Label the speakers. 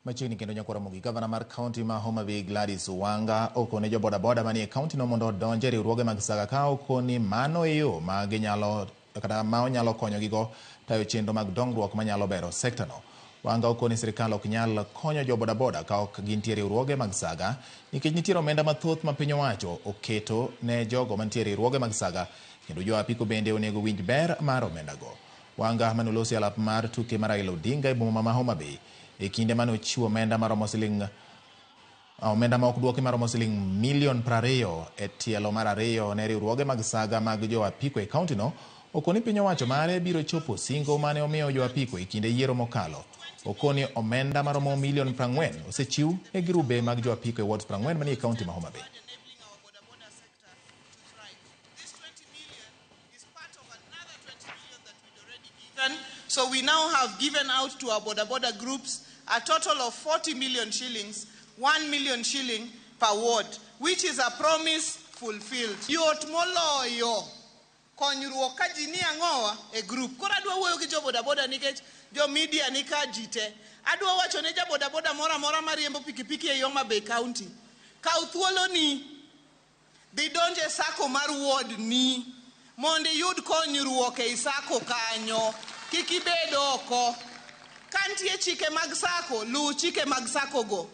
Speaker 1: Machiegni kendo nyakwara Ramogi, gavana mar kaunti ma Homa Bay Gladys Wanga okone jo bodaboda manie kaunti no mondo odonj e riwruoge mag saga ka okoni mano e yo ma ginyalo kata ma onyalo konyogigo tayo chenro mag dongruok manyalo bero sekta no. Wanga okoni sirikal ok nyal konyo jo bodaboda ka ok gintie riwruoge mag saga nikech nitiere omenda mathoth ma piny owacho oketo ne jogo mantie riwruoge mag saga kendo jo apiko bende onego winj ber mar omendago. Wanga mane olosi alap mar tuke mar Raila Odinga e boma ma Homa Bay e kinde mane ochiwo omenda maromo siling omenda ma ok dwoki maromo siling milion 20 e tielo mar ariyo ne riwruoge mag saga mag jo apiko e kaunti no okoni piny owacho mare biro chopo singo mane omiyo jo apiko e kinde yiero mokalo. Okoni omenda maromo milion 40 osechiw ne girube mag jo apiko e wards 40 manie kaunti ma Homa Bay.
Speaker 2: So we now have given out to our boda boda groups a total of 40 million shillings, 1 million shilling per ward, which is a promise fulfilled. Yot moloyo konyruok ka ji ni ang'owa e group. Koro adwa wuoyo gi jo boda boda nikech jo media ni ka ji te. Adwa wacho ne ja boda boda moro amora mariembo pikipiki e Homa Bay County. Kaw thuoloni dhi donje sacco mar ward ni mondo iyud konyruok ei sacco kanyo kik ibed oko ka nitie chike mag sacco luw chike mag sacco go.